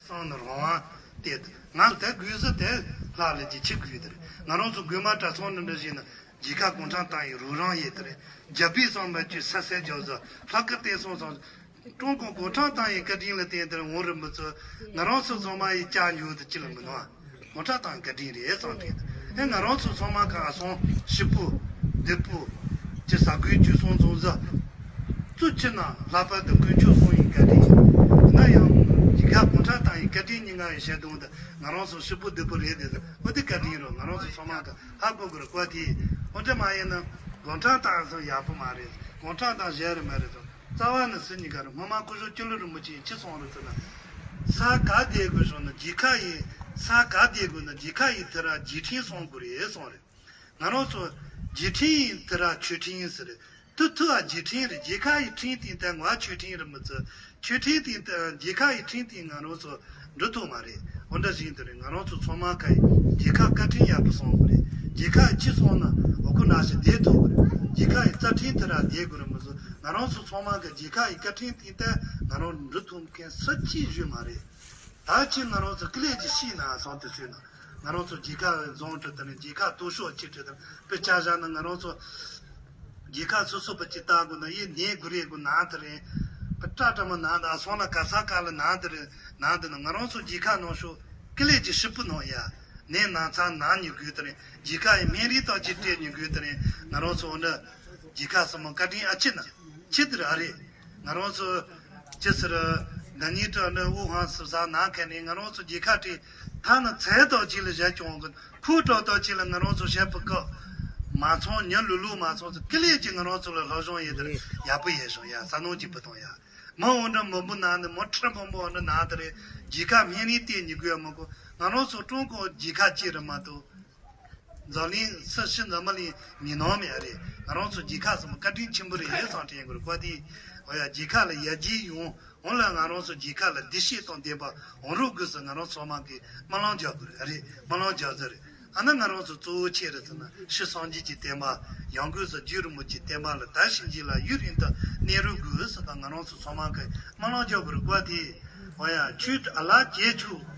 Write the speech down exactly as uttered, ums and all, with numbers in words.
སང་ནི་རང་དབང་དེ་ང་དེ་དགོས་ཟེར་དེ་ལྷ་ལ་ཅི་ཆི་དགོས་དེ་རེད། ང་རང་ཚོ་དགོན་པ་གྲྭ་ཚང་འདི་འདྲ་ཞིག་ན་རྒྱལ་ཁབ་གུང་ཁྲན་ཏང་ཡི་རོགས་རམ་ཡེད་དེ་རེད། རྒྱ་བོད་ཚང་མ་ཅི་ས་སེ་རྒྱ་བཟོ་ལྷག་གི་བསྟན་སྲུང་སོང་ཀྲུང་གོ་གུང་ཁྲན་ཏང་ཡི་བཀའ་དྲིན་ལ་བརྟེན་དེ་འོང་རིན་པོ་ཆེ་ང་རང་ཚོ་ཚང་མ་ཡི་བཅར་འཇུག་དེ་ཅི་ལ་མི་ནུས་ཨ། གུང་ཁྲན་ཏང་བཀའ་དྲིན་རེད་བསམ་དྲན། ཨེ་ང་རང་ཚོ་ཚང་མ་ག་ཨ་སོང་ཞི་པོ་བདེ་པོ་ཅི་ས་གོས་ཅུ་སོང་ཚོང་ཟ་ཙུ་ཅི་ན་ལྷག་པར་དུ་དཀོན་མཆོག་གསུམ་ཡི་བཀའ་དྲིན་ན་ཡང་རྒྱལ་ཁབ་གུང་ཁྲན་ཏང་ཡི་བཀའ་དྲིན་ཉིན་ང་ཡི་ཞལ་གདོང་དུ་ང་རང་ཚོ་ཞི་པོ་བདེ་པོ་རེད་དེ་ཟ་འོ་དེ་བཀའ་དྲིན་རོ་ང་རང་ཚོ་ཚང་མ་ག་ཧ་གོ་དགོས་རེད་བཀའ་དྲིན་འོ་དེ་མ་ཡིན་ན་གུང་ཁྲན་ཏང་སོང་ཡག་པོ་མ་རེད། གུང་ཁྲན་ཏང་གཞན་རེད་མ་རེད་ཟ། རྩ་བ་ནི་སུ་གཉིས་ཀ་རེད། སྔོན་མ་སྐུ་ཞབས་ཅི་ལི་རིན་པོ་ཆེས་ཅི་གསུངས་རེད་ཟེར་ན། ས་ག་བསྡད་དགོས་བྱུང་ན་རྒྱལ་ཁ་ཡི་ས་ག་བསྡད་དགོས་ན་རྒྱལ་ཁ་ཡི་དེ་ར་རྗེས་དྲན་སོང་དགོས་རེད་གསུངས་རེད། ང་རང་ཚོ་རྗེས་དྲན་ཡི་དེ་ར་ཆོས་དྲན་ཟེར་རེད། དུ་ཐུ་བ་རྗེས་དྲན་རེད། རྒྱལ་ཁ་ཡི་དྲན་དེ་ད་ང་ཆོས་དྲན་རེད་མི་ཚོ་ཆོས་དྲན་དེ་ད་རྒྱལ་ཁ་ཡི་དྲན་དེ་ང་རང་ཚོ་འགྲོ་ཐུབ་མ་རེད། འོ་འདྲ་ཞིག་དེ་རེད། ང་རང་ཚོ་ཚང་མ་ཁ་ཡི་རྒྱལ་ཁ་བཀའ་དྲིན་ཡག་པོ་སོང་དགོས་རེད། རྒྱལ་ཁ་ཡི་ཅི་སོང་ན་འོ་ཁོ་ན་ཞིག་བསྡད་ཐུབ་དགོས་རེད། རྒྱལ་ཁ་ཡི་རྩ་དྲན་དེ་ར་བསྡད་དགོས་རེད་མི་ཚོ། ང་རང་ཚོ་ཚང་མ་གི་རྒྱལ་ཁ་ཡི་བཀའ་དྲིན་དེ་ལྟར་ང་རང་འགྲོ་ཐུབ་མཁན་སུ་གཅིག་བཞུགས་མ་རེད། ད་ཅི་ང་རང་ཚོ་ཀི་ལེ་ཅི་ཤི་ན་སོང་དུ་ཚུད་ན་ང་རང་ཚོ་རྒྱལ་ཁ་བཟང་དུ་དེ་ནས་རྒྱལ་ཁ་སྟོབས་ཤོག་ཅི་དྲི་དང་དཔེ་ཆ་བཞག་ན་ང་རང་ཚོ་རྒྱལ་ཁ་སོ་སོ་པ་ཅི་ལྟ་དགོས་ན་ཡེ་ནས་དགུ་རེ་དགུ་ན་དེ་རེད། པ་ཏྲ་ཏྲ་མ་ན་ད་སོང་ན་ག་ས་ག་ལ་ན་དེ་རེད། ན་དེ་ན་ང་རང་ཚོ་རྒྱལ་ཁ་ནང་ཤོག་ཀི་ལེ་ཅི་ཧྲིལ་པོ་ནང་ཡ། ནས་ན་ཚ་ན་ཉི་དགོས་དེ་རེད། རྒྱལ་ཁ་ཡི་སྨན་རིགས་དང་ཅི་སྤྲད་ཉི་དགོས་དེ་རེད། ང་རང་ཚོ་འོ་འདྲ་རྒྱལ་ཁ་སོ་མ་བཀའ་དྲིན་ཨ་ཅི་ན་ཅི་དེ་རེད་ཨ་རེད། ང་རང་ཚོ་ཅི་ཟེར། ན་ནིང་དྲ་འདྲ་དབུ་ཧང་སི་ཟ་ན་ཁ་ནས་ང་རང་ཚོ་རྒྱལ་ཁ་སྤྲད་ཐ་ན་ཚད་དང་ཅི་ལ་བཞག་ཀྱང་གི་ཁུ་དྲག་དང་ཅི་ལ་ང་རང་ཚོ་བཤད་པ་ཀ་མ་ཚོང་ཉ་ལུ་ལུ་མ་ཚོང་ཚོ་ཀི་ལེ་ཅི་ང་རང་ཚོ་ལ་ལྷག་ཤོང་ཡེ་དེ་རེད། ཡག་པོ་ཡེ་ཤོང་ཡ་ས་ནོ་ཅི་པུ་ཏོང་ཡ། མ་འོ་འདྲ་མ་བུ་ན་ནི་མ་ཁྲི་མ་བུ་འོ་འདྲ་ན་དེ་རེད། རྒྱལ་ཁ་སྨན་རིགས་བལྟས་ཉི་དགོས་མ་གོ། ང་རང་ཚོ་ཀྲུང་གོ་རྒྱལ་ཁ་ཅི་རེད་མ་གཏོགས། འཛམ་གླིང་སུ་ཤི་འཛམ་མ་གླིང་མི་ནོར་མེད་རེད། ང་རང་ཚོ་རྒྱལ་ཁ་སོ་མ་བཀའ་དྲིན་ཆེན་པོ་རེད་ཡེ་སང་དྲན་དགོས་རེད་བཀའ་དྲིན། འོ་ཡ་རྒྱལ་ཁ་ལ་ཡར་རྒྱས་ཡོང་འོང་ལ་ང་རང་ཚོ་རྒྱལ་ཁ་ལ་བདེ་སྐྱིད་དང་ལྡན་པ་འོང་རོགས་དགོས་སུ་ང་རང་ཚོ་མ་གི་སྨོན་ལམ་རྒྱག་དགོས་རེད། སྨོན་ལམ་རྒྱག་ཟེར་རེད། ཨ་ན་ང་རང་ཚོ་གཙོ་བོ་ཆེ་རེད་ཟེར་ན་ཤི་སངས་རྒྱས་ཀྱི་བསྟན་པ་ཡང་སྒོས་སུ་རྒྱུད་རིན་པོ་ཆེའི་བསྟན་པ་ལ་ད་ཕྱིན་ཆད་ལ་ཡུན་རིང་དུ་གནས་རོགས་དགོས་སུ་དང་ང་རང་ཚོ་ཚང་མ་གི་སྨོན་ལམ་རྒྱག་དགོས་རེད་བཀའ་དྲིན། འོ་ཡ་ཆོས་ཨ་ལ་རྒྱལ་ཆོས།